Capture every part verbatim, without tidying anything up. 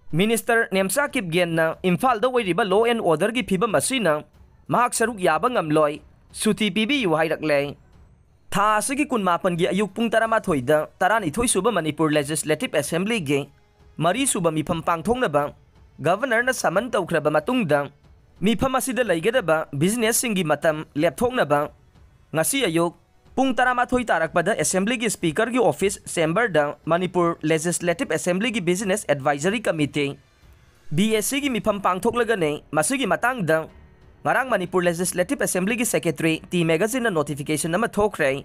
Minister Nemcha ꯀꯤꯞꯒꯦꯟꯅ ꯏꯝꯐꯥꯜꯗ ꯑꯣꯏꯔꯤꯕ law and orderꯒꯤ ꯐꯤꯕꯝ ꯑꯁꯤꯅ ꯃꯍꯥꯛ ꯁꯔꯨꯛ ꯌꯥꯕ ꯉꯝꯂꯣꯏ, ꯁꯨꯇꯤ ꯄꯤꯕꯤꯌꯨ ꯍꯥꯏꯔꯛꯂꯦ꯫ ꯊꯥ ꯑꯁꯤꯒꯤ ꯀꯨꯟꯃꯥꯄꯟꯒꯤ ꯑꯌꯨꯛ ꯄꯨꯡ ꯇꯔꯥꯃꯥꯊꯣꯏꯗ ꯇꯔꯥꯅꯤꯊꯣꯏ ꯁꯨꯕ ꯃꯅꯤꯄꯨꯔ Legislative Assemblyꯒꯤ ꯃꯔꯤ ꯁꯨꯕ ꯃꯤꯐꯝ ꯄꯥꯡꯊꯣꯛꯅꯕ Governorꯅ summon ꯇꯧꯈ꯭ꯔꯕ ꯃꯇꯨꯡꯗ ꯃꯤꯐꯝ ꯑꯁꯤꯗ ꯂꯩꯒꯗꯕ businessꯁꯤꯡꯒꯤ ꯃꯇꯝ ꯂꯦꯞꯊꯣꯛꯅꯕ ꯉꯁꯤ ꯑꯌꯨꯛ ꯄꯨꯡ ꯇꯔꯥꯃꯥꯊꯣꯏ ꯇꯥꯔꯛꯄꯗ Assemblyꯒꯤ Speakerꯒꯤ office chamberꯗ Manipur Legislative Assemblyꯒꯤ Business Advisory Committee, BACꯒꯤ ꯃꯤꯐꯝ ꯄꯥꯡꯊꯣꯛꯂꯒꯅꯤ꯫ ꯃꯁꯤꯒꯤ ꯃꯇꯥꯡꯗ ꯉꯔꯥꯡ ꯃꯅꯤꯄꯨꯔ Legislative Assemblyꯒꯤ Secretary ꯇꯤ ꯃꯦꯒꯥꯖꯤꯟꯅ notification ꯑꯃ ꯊꯣꯛꯈ꯭ꯔꯦ꯫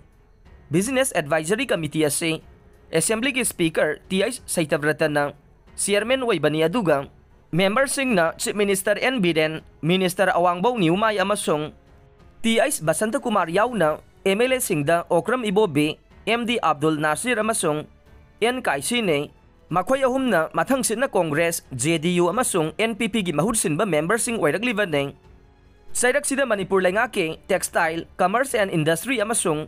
Business Advisory Committee ꯑꯁꯤ Assemblyꯒꯤ Speaker ꯇꯤ ꯑꯩꯆ ꯁꯩꯇꯕ꯭ꯔꯇꯅ Chairman ꯑꯣꯏꯕꯅꯤ, ꯑꯗꯨꯒ memberꯁꯤꯡꯅ Chief Minister N Biren, Minister Awangbou Newmai ꯑꯃꯁꯨꯡ ꯇꯤ ꯑꯩꯆ ꯕꯁꯟꯇꯀꯨꯃꯥꯔ ꯌꯥꯎꯅ MLAꯁꯤꯡꯗ ꯑꯣꯀ꯭ꯔꯝ ꯏꯕꯣꯕꯤ, ꯑꯦꯝ ꯗꯤ ꯑꯕꯗꯨꯜ ꯅꯥꯁꯤꯔ ꯑꯃꯁꯨꯡ ꯑꯦꯟ ꯀꯥꯏꯁꯤꯅꯤ꯫ ꯃꯈꯣꯏ ꯑꯍꯨꯝꯅ ꯃꯊꯪꯁꯤꯠꯅ Congress, JDU ꯑꯃꯁꯨꯡ NPPꯒꯤ ꯃꯍꯨꯠ ꯁꯤꯟꯕ memberꯁꯤꯡ ꯑꯣꯏꯔꯛꯂꯤꯕꯅꯤ꯫ ꯆꯩꯔꯛꯁꯤꯗ ꯃꯅꯤꯄꯨꯔ ꯂꯩꯉꯥꯛꯀꯤ Textile, Commerce and Industry ꯑꯃꯁꯨꯡ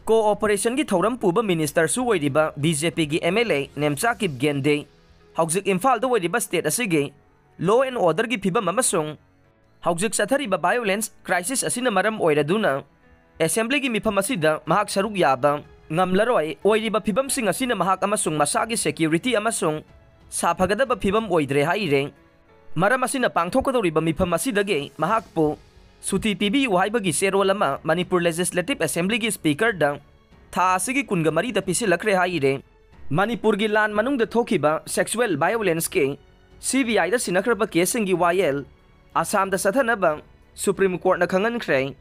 Cooperationꯒꯤ ꯊꯧꯔꯝ ꯄꯨꯕ ministerꯁꯨ ꯑꯣꯏꯔꯤꯕ BJPꯒꯤ MLA ꯅꯦꯝꯆꯥ ꯀꯤꯞꯒꯦꯟꯗꯤ ꯍꯧꯖꯤꯛ ꯏꯝꯐꯥꯜꯗ ꯑꯣꯏꯔꯤꯕ state ꯑꯁꯤꯒꯤ law and orderꯒꯤ ꯐꯤꯕꯝ ꯑꯃꯁꯨꯡ ꯍꯧꯖꯤꯛ ꯆꯠꯊꯔꯤꯕ violence crisis ꯑꯁꯤꯅ ꯃꯔꯝ ꯑꯣꯏꯔꯗꯨꯅ Assemblyꯒꯤ ꯃꯤꯐꯝ ꯑꯁꯤꯗ ꯃꯍꯥꯛ ꯁꯔꯨꯛ ꯌꯥꯕ ꯉꯝꯂꯔꯣꯏ꯫ ꯑꯣꯏꯔꯤꯕ ꯐꯤꯕꯝꯁꯤꯡ ꯑꯁꯤꯅ ꯃꯍꯥꯛ ꯑꯃꯁꯨꯡ ꯃꯁꯥꯒꯤ security ꯑꯃꯁꯨꯡ ꯁꯥꯐꯒꯗꯕ ꯐꯤꯕꯝ ꯑꯣꯏꯗ꯭ꯔꯦ ꯍꯥꯏꯔꯦ꯫ ꯃꯔꯝ ꯑꯁꯤꯅ ꯄꯥꯡꯊꯣꯛꯀꯗꯧꯔꯤꯕ ꯃꯤꯐꯝ ꯑꯁꯤꯗꯒꯤ ꯃꯍꯥꯛꯄꯨ ꯁꯨꯇꯤ ꯄꯤꯕꯤꯌꯨ ꯍꯥꯏꯕꯒꯤ ꯆꯦꯔꯣꯜ ꯑꯃ ꯃꯅꯤꯄꯨꯔ Legislative Assemblyꯒꯤ Speakerꯗ ꯊꯥ ꯑꯁꯤꯒꯤ ꯀꯨꯟꯒ ꯃꯔꯤꯗ ꯄꯤꯁꯤꯜꯂꯛꯈ꯭ꯔꯦ ꯍꯥꯏꯔꯦ꯫ ꯃꯅꯤꯄꯨꯔꯒꯤ ꯂꯥꯟ ꯃꯅꯨꯡꯗ ꯊꯣꯛꯈꯤꯕ sexual violenceꯀꯤ CBIꯗ ꯁꯤꯟꯅꯈ꯭ꯔꯕ caseꯁꯤꯡꯒꯤ ꯋꯥꯌꯦꯜ ꯑꯁꯥꯝꯗ ꯆꯠꯊꯅꯕ Supreme Courtꯅ ꯈꯪꯍꯟꯈ꯭ꯔꯦ꯫